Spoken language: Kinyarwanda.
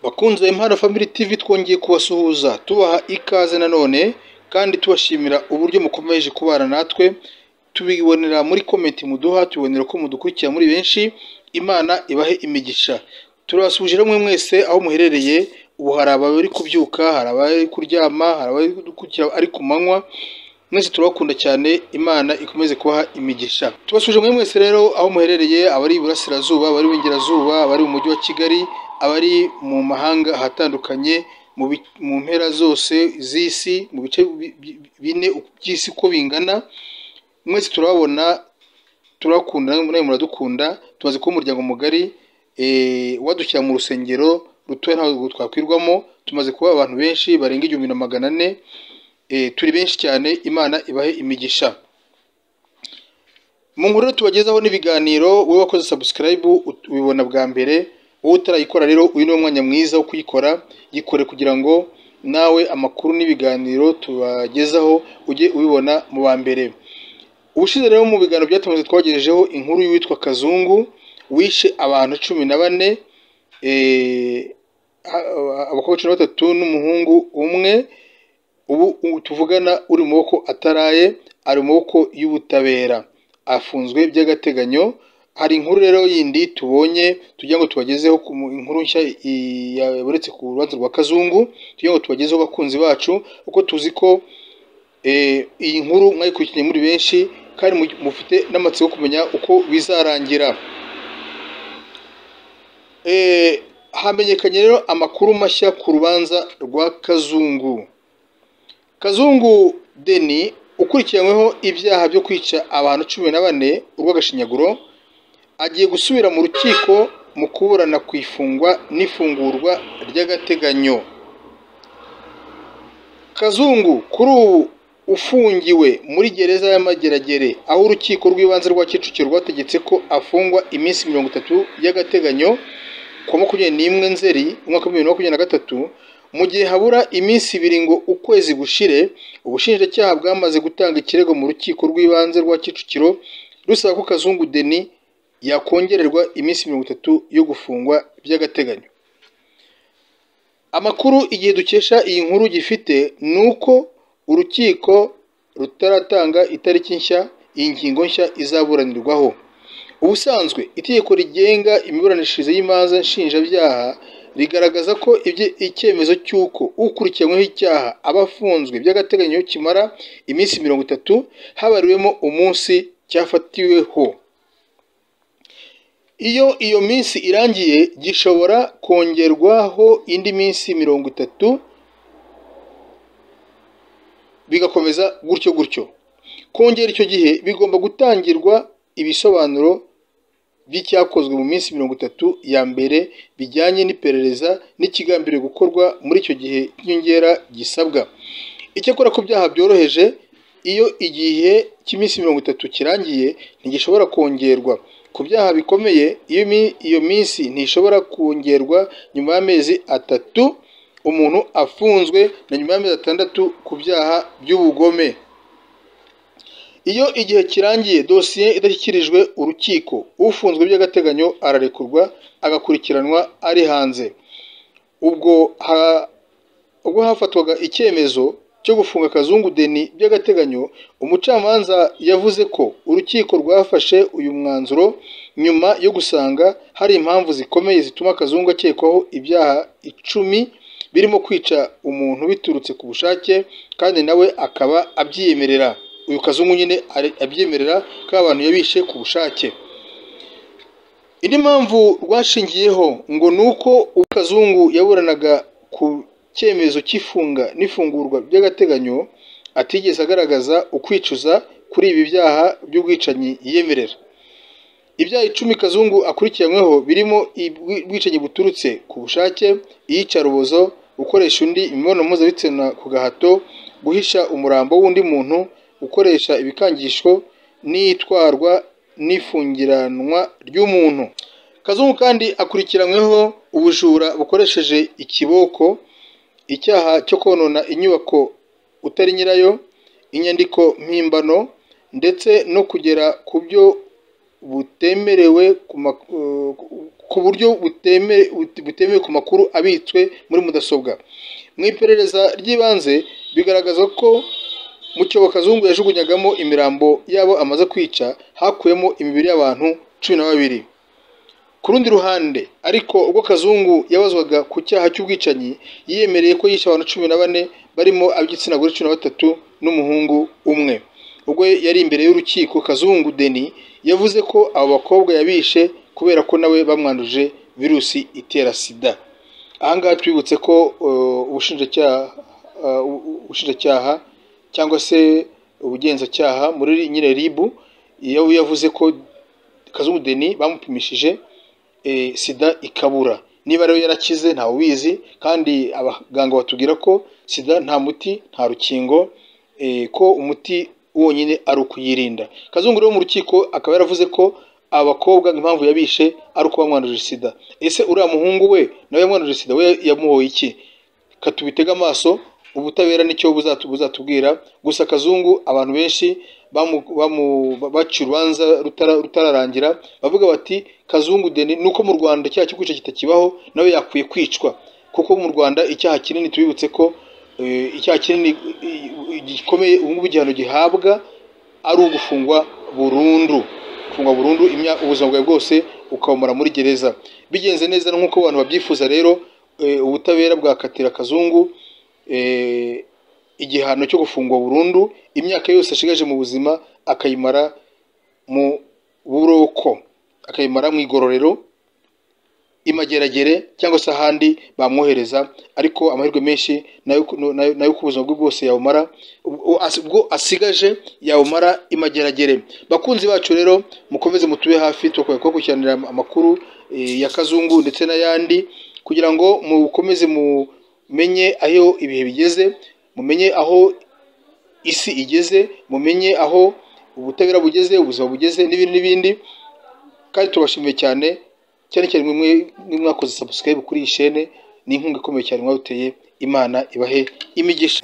Bakunze Impano Family TV, twongeye kubasuhuza tubaha ikaze nanone kandi tubashimira uburyo mukomeje kubana natwe. Tubibonera muri comment muduha, tubibonera ko mudukurikira muri benshi. Imana ibahe imigisha. Turabasuhuje mwe mwese aho muherereye. Ubu hari abari kubyuka, hari abari kuryama, hari abari kudukurikira ari ku manywa. Mwese turabakunda cyane, Imana ikomeze kubaha imigisha. Tubasuje mwe mwese rero aho muherereye, abari iburasirazuba, abari iburengerazuba, abari mu mujyi wa Kigali, abari mu mahanga ahatandukanye, mu mpera zose z'isi, mu bice bine by'isi uko bingana, mwese turababona, turabakunda, namwe muradukunda. Tumaze kuba umuryango mugari, wadushyira mu rusengero rutoya ntabwo twakwirwamo. Tumaze kuba abantu benshi barenga 1400, turi benshi cyane. Imana ibahe imigisha. Mu nkuru tubagezaho n'ibiganiro, wowe wakoze subscribe ubibona bwa mbere, wowe utarayikora rero uyu ni umwanya mwiza wo kuyikora. Yikore kugira ngo nawe amakuru n'ibiganiro tubagezaho ujye ubibona mu ba mbere. Ubushize rero mu biganiro byatumaze twagejejeho inkuru y'uwitwa Kazungu wishe abantu 14, abakobwa 13 n'umuhungu umwe. Ubu tuvugana uri mu maboko ataraye, ari mu maboko y'ubutabera, afunzwe by'agateganyo. Hari inkuru rero yindi tubonye tugira ngo tubagezeho, inkuru nshya yaboretse ku rubanza rwa Kazungu, tugira ngo tubagezeho bakunzi bacu, kuko tuzi ko iyi nkuru mwayikurikiranye muri benshi kandi mufite n'amatsiko yo kumenya uko bizarangira. Hamenyekanye rero amakuru mashya ku rubanza rwa Kazungu. Kazungu Deni ukurikiranyweho ibyaha byo kwica abantu 14 urw'agashinyaguro, agiye gusubira mu rukiko mu kuburana ku ifungwa n'ifungurwa ry'agateganyo. Kazungu kuri ubu ufungiwe muri gereza y'Amageragere, aho urukiko rw'ibanze rwa Kicukiro rwategetse ko afungwa iminsi 30 y'agateganyo ku 21 Nzeri umwaka wa 2023. Mu gihe habura iminsi 2 ngo ukwezi gushire, ubushinjacyaha bwamaze gutanga ikirego mu rukiko rw'ibanze rwa Kicukiro rusaba ko Kazungu Deni yakongererwa iminsi 30 yo gufungwa by'agateganyo. Amakuru igihe dukesha iyi nkuru gifite ni uko urukiko rutaratanga itariki nshya iyi ngingo nshya izaburanirwaho. Ubusanzwe itegeko rigenga imiburanishirize y'imanza nshinjabyaha rigaragaza ko icyemezo cy'uko ukurikiranyweho icyaha aba afunzwe by'agateganyo kimara iminsi 30 habariwemo umunsi cyafatiweho. Iyo iyo minsi irangiye gishobora kongerwaho indi minsi 30, bigakomeza gutyo gutyo. Kongera icyo gihe bigomba gutangirwa ibisobanuro by'icyakozwe mu minsi 30 ya mbere bijyanye n'iperereza n'ikigambiriwe gukorwa muri icyo gihe cy'inyongera gisabwa. Icyakora ku byaha byoroheje, iyo igihe cy'iminsi 30 kirangiye ntigishobora kongerwa. Ku byaha bikomeye, iyo minsi ntishobora kongerwa nyuma y'amezi 3 umuntu afunzwe na nyuma y'amezi 6 ku byaha by'ubugome. Iyo igihe kirangiye dosiye idashyikirijwe urukiko, ufunzwe by'agateganyo ararekurwa agakurikiranwa ari hanze. Ubwo hafatwaga icyemezo cyo gufunga Kazungu Deni by'agateganyo, umucamanza yavuze ko urukiko rwafashe uyu mwanzuro nyuma yo gusanga hari impamvu zikomeye zituma Kazungu akekwaho ibyaha 10 birimo kwica umuntu biturutse ku bushake, kandi nawe akaba abyiyemerera. Uyu Kazungu nyine abyemerera ko abantu yabishe ku bushake. Indi mpamvu rwashingiyeho ngo nuko Kazungu yaburanaga ku cyemezo cy'ifunga n'ifungurwa by'agateganyo atigeze agaragaza ukwicuza kuri ibi byaha by'ubwicanyi yiyemerera. Ibyaha 10 Kazungu akurikiranyweho birimo ubwicanyi buturutse ku bushake, iyicarubozo, gukoresha undi imibonano mpuzabitsina ku gahato, guhisha umurambo w'undi muntu, gukoresha ibikangisho n'itwarwa n'ifungiranwa ry'umuntu. Kazungu kandi akurikiranyweho ubujura bukoresheje ikiboko, icyaha cyo konona inyubako utari nyirayo, inyandiko mpimbano ndetse no kugera ku byo butemerewe ku buryo butemewe ku makuru abitswe muri mudasobwa. Mu iperereza ry'ibanze bigaragaza ko mu cyobo Kazungu yajugunyagamo imirambo y'abo amaze kwica hakuyemo imibiri y'abantu 12. Ku rundi ruhande ariko, ubwo Kazungu yabazwaga ku cyaha cy'ubwicanyi, yiyemereye ko yishe abantu 14 barimo ab'igitsina gore 13 n'umuhungu umwe. Ubwo yari imbere y'urukiko, Kazungu Denis yavuze ko abo bakobwa yabishe kubera ko nawe bamwanduje virusi itera sida. Ahangaha twibutse ko ubushinjacyaha cyangwa se ubugenzacyaha muri nyine RIB iyo yavuze ko Kazungu Denis bamupimishije sida ikabura. Niba rero yarakize ntawe ubizi, kandi abaganga batubwira ko sida nta muti nta rukingo, ko umuti wonyine ari ukuyirinda. Kazungu rero mu rukiko akaba yaravuze ko abakobwa impamvu yabishe ari uko bamwanduje sida. Ese uriya muhungu we nawe yamwanduje sida, we yamuhoye iki? Katubitega amaso, ubutabera nicyo buzatubwira. Gusa Kazungu abantu benshi baciye urubanza rutararangira bavuga bati Kazungu Denis nuko mu Rwanda icyaha cyo kwica kitakibaho, nawe yakwiye kwicwa, kuko mu Rwanda icyaha kinini, tubibutse ko icyaha kinini gikomeye ubu ngubu igihano gihabwa ari ugufungwa burundu, gufungwa burundu ubuzima bwawe bwose ukabumara muri gereza. Bigenze neza nk'uko abantu babyifuza rero, ubutabera bwakatira Kazungu igihano cyo gufungwa burundu, imyaka yose ashigaje mu buzima akayimara mu buroko, akayimara mu igororero, imageragere cyangwa se ahandi bamwohereza, ariko amahirwe menshi nayo ko ubuzima bwe bwose yawumara, ubwo asigaje yawumara imageragere. Bakunzi bacu rero mukomeze mutube hafi, tukabaye kubakurikiranira amakuru ya Kazungu ndetse n'ayandi, kugira ngo mukomeze mumenye aho ibihe bigeze, mumenye aho isi igeze, mumenye aho ubutabera bugeze, ubuzima bugeze n'ibindi n'ibindi. Kandi tubashimiye cyane cyane cyane mwe mwakoze subscribe kuri iyi chaîne, ni inkunga ikomeye cyane mwabuteye. Imana ibahe imigisha.